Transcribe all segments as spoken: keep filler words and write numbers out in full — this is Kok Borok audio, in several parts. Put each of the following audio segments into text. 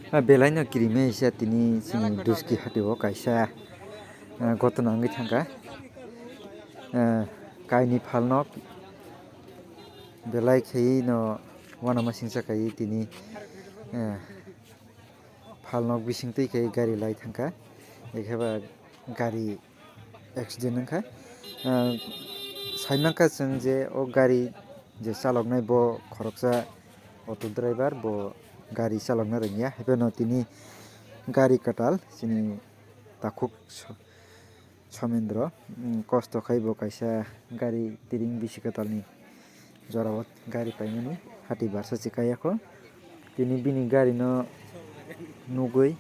Ah, belai no kirimai se tini chini Duski hati o kaisa, ah, gotona wngwi thangkha. Ah, kaini phalnok belai khaiwi no uanama singcha kaiwi tini, ah, phalnok bising twi khe gari lai thangkha, ekheba gari accident wngkha. Ah, saimankha chwng je o gari je chaloknai bo khoroksa auto driver, bo gari chalokna rwngya, haiphano tini gari kwtal chini takhuk so-, Somendro, mm, kosto khai bo kaisa gari tiring bisi kwtalni jorao gari paimani hati barsa se kayakho. Tini bini gari no nugwi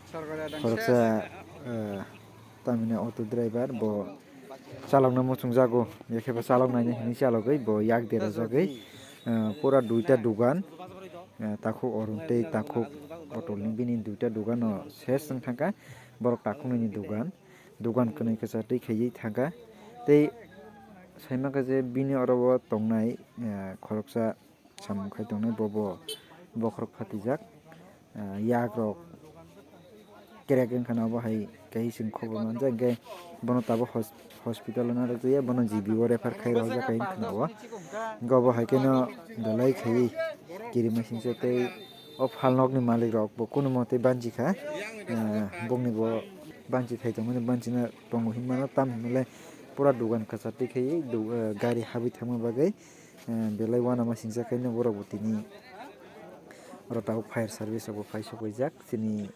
khoroksa, eh, tamni auto driver bo chalokna muchungjago, yakhe bo chaloknaini hinwi chalogwi bo yak derajagwi, eh, pura duita dugan, eh, takhuk orun tei takhuk otolni bini duita dugano ses wng thangkha, borok takhuknwini dugan. Dogan kwnwi kwchar twi khaiwi thangkha. Tei saimankha je bini oro o tongnai, eh, khoroksa samung khai tongnai, bo bo bokhorok phatijak, eh, yak rok crack wngkha na, obo hai kaiwi chwng khobor manjak, hwnkhe bono tabuk hos-, hospital o narwk ya, bono G B o refer khai rwjak hai wngkha na o. Hwnkhe obo hai kheno belai khaiwi kirimai singcha tei o phalnokni malik rok bo kunu mote banchi kha, eh, bongni bo banchi thai tongmani banchina tongo hinmano, tam hinmale pura dogan kwchar twi khai do-, eh, gari habwi thangma bagwi, eh, belai uanama singcha khaino borok bo tini oro tabuk fire service rok bo phai sokwijak chini.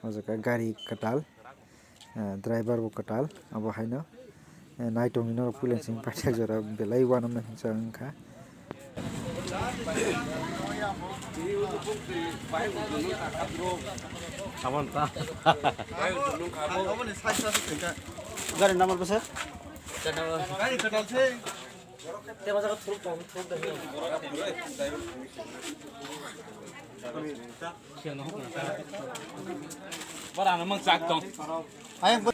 O jaga gari kwtal, eh, driver bo kwtal, abo haino, eh, naitok ni norok puila simi paithak jora belai uanama hinsa wngkha. Gari number bwswk? Gari kwtal se. Bara ano mang chak tong. Ayang bo-